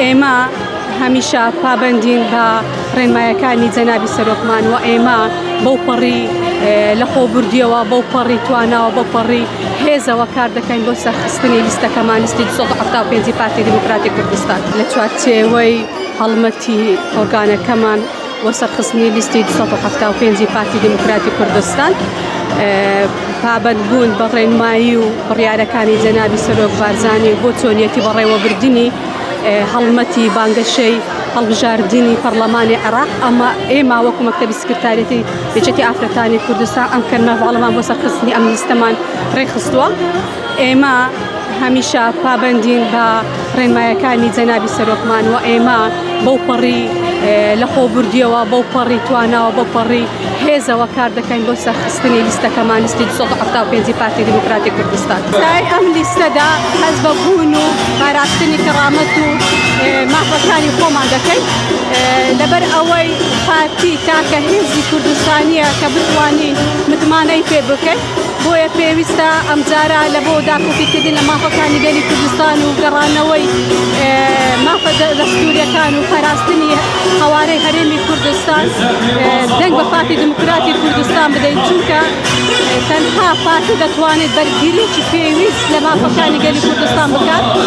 ئێمە هەمیشە پابەندین بە ڕێنمایەکانی جەنابی سەرۆکمان و ئێمە بەو پەڕی لەخۆبوردیەوە بەو پەڕی تواناوە بەو پەڕی هێزەوە کار دەکەین بۆ سەرخستنی لیستەکەمان لیستی 275 پارتی دیموکراتی کوردستان لە چوارچێوەی هەڵمەتی ئۆرگانەکەمان بۆ سەرخستنی لیستی 275 پارتی دیموکراتی کوردستان پابەندبوون بە ڕێنمایی و بڕیارەکانی جەنابی سەرۆک بارزانی بۆ چۆنیەتی بەڕێوەبردنی هەڵمەتی بانگەشەی هەڵبژاردنی پەرلەمانی عێراق ئەمە ئێمە وەکو مەکتەبی سکرتاریەتی یەکێتی ئافرەتانی کوردستان ئەم کەرنەڤاڵەمان بۆ سەرخستنی ئەم لیستەمان ڕێکخستووە ئێمە هەمیشە پابەندین بە ڕێنمایەکانی جەنابی سەرۆکمان و ئێمە بەو پەڕی لەخۆبوردیەوە بەو پەڕی تواناوە بەو پەڕی هێزەوە کار دەکەین بۆ سەرخستنی لیستەکەمان لیستی 275 پارتی دیموکراتی کوردستان. سای ئەم لیستەدا هەست بە بوون و پاراستنی کەڕامەت و مافەکانی خۆمان دەکەین لەبەر ئەوەی پارتی تاکە هێزی کوردستانیە کە بتوانین متمانەی پێ بکەین. بۆیە پێویستە ئەمجارە لە بۆ داکۆکیکردن لە مافەکانی گەلی کوردستان و گەڕانەوەی مافە دەستووریەکان و پاراستنی قەوارەی هەرێمی کوردستان دەنگ بە پارتی دیموکراتی کوردستان بدەین چونکە تەنها پارتی دەتوانێت بەرگریی پێویست لە مافەکانی گەلی کوردستان بکات.